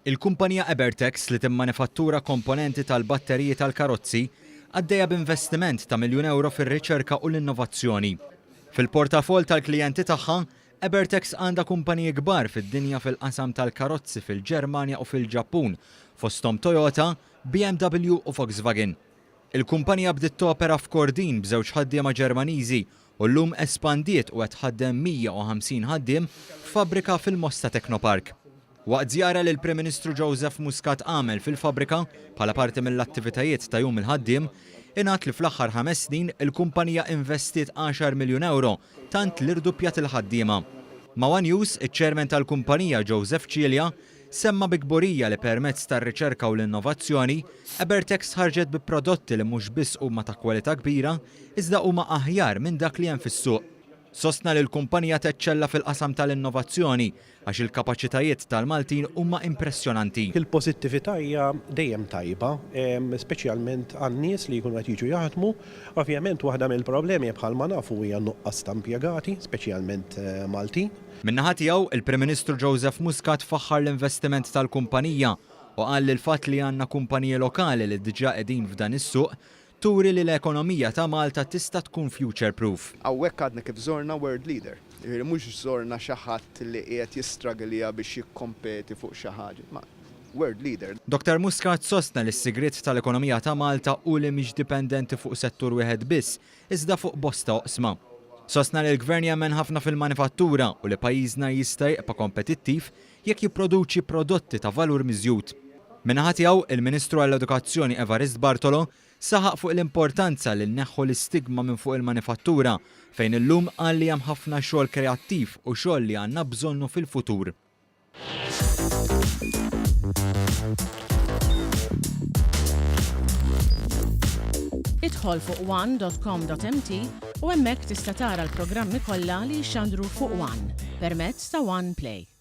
Il-kumpanija Ebertex li timmanifattura komponenti tal-batteriji tal-karozzi għaddejja b'investiment ta' miljun ewro fir-riċerka u l-innovazzjoni. Fil-portafoll tal-klijenti tagħha, Ebertex għandha kumpaniji kbar fid-dinja fil-qasam tal-karozzi fil-Ġermanja u fil-Ġappun, fosthom Toyota, BMW u Volkswagen. Il-kumpanija bdiet topera f'Kordin b'żewġ ħaddiema Ġermaniżi u llum espandiet u qed tħaddem 150 ħaddiem f'fabbrika fil-Mosta Technopark. Waqt żjara li l-Prim Ministru Joseph Muscat għamel fil-fabbrika bħala parti mill-attivitajiet ta' Jum il-Ħaddiem, ingħad li fl-aħħar ħames snin il-kumpanija investiet għaxar miljun ewro tant li rduppjat il-ħaddiema. Ma' one News, iċ-Chairman tal-kumpanija Joseph Cilia Semma bi kburija li permezz tar-riċerka u l-innovazzjoni, Ebertex ħarġet bi prodotti li mhux biss huma ta' kwalità kbira, iżda huma aħjar minn dak li hemm fis-suq. Sostna li l-kumpanija teċċella fil-qasam tal-innovazzjoni għax il-kapaċitajiet tal-Maltin huma impressjonanti. Il-pożittività hija dejjem tajba, speċjalment għan-nies li jkunu qed jiġu jaħdmu. Ovvjament waħda mill-problemi bħalma nafu hija n-nuqqas ta' impjegati, speċjalment Maltin. Min-naħa tiegħu, il-Prim Ministru Joseph Muscat faħħar l-investiment tal-kumpanija u qal li l-fatt li għandna kumpaniji lokali li diġà qegħdin f'dan is-suq turi li l-ekonomija ta' Malta tista' tkun future proof. Hawnhekk għadna kif żorna world leader. Jiġifieri mhux żorna xi ħadd li qiegħed jistragglja biex jikkompeti fuq xi ħaġa, imma world leader. Dottor Muscat sostna li s-sigriet tal-ekonomija ta' Malta hu li mhix dipendenti fuq settur wieħed biss iżda fuq bosta oqsma. Sostna li l-Gvern jemmen ħafna fil-manifattura u li pajjiżna jista' jibqa' kompetittiv jekk jipproduċi prodotti ta' valur miżjud. Min-naħa tiegħu, il-Ministru għall-Edukazzjoni Evarist Bartolo saħaq fuq l-importanza li nneħħu l-istigma minn fuq il-manifattura fejn illum qal li hemm ħafna xogħol kreattiv u xogħol li għandna bżonnu fil-futur. Idħol fuq one.com.mt u hemmhekk tista' tara l-programmi kollha li jixxandru fuq One permezz ta' One Play.